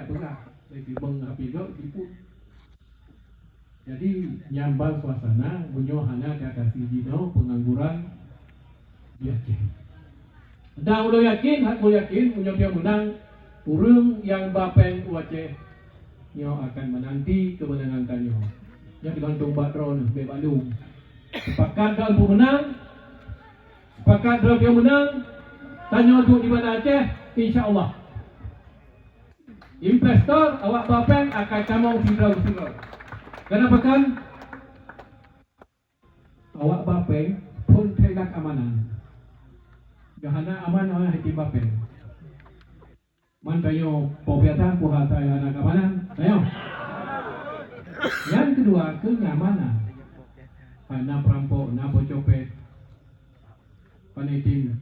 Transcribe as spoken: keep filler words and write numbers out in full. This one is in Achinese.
Peugah, lé tibong api gok jiput. Jadi, nyan ban suasana meunyoe hana diatasi jinoe pengangguran di Aceh. Dan ulôn yakin, that ulôn yakin, meunyoe pion meunang, ureuëng nyang ba péng u Aceh nyoe akan menanti kemenangan tanyoe. Nyoe teugantung bak droeneuh, bék bak lôn. Sepakat droeneuh meunang, sepakat droeneuh meunang, tanyoe duek di Banda Aceh, insya Allah. Investor awak ba péng akan tamong sidroe-sidroe. Kenapa kan? Awak ba péng phon trek lam keamanan. Geuhana aman awak hai ba péng. Man tanyoe po biasa puha sai hana keamanan. Tanyoe. Yang kedua, kenyamanan. Hana perampok, na peucopet. Pan itim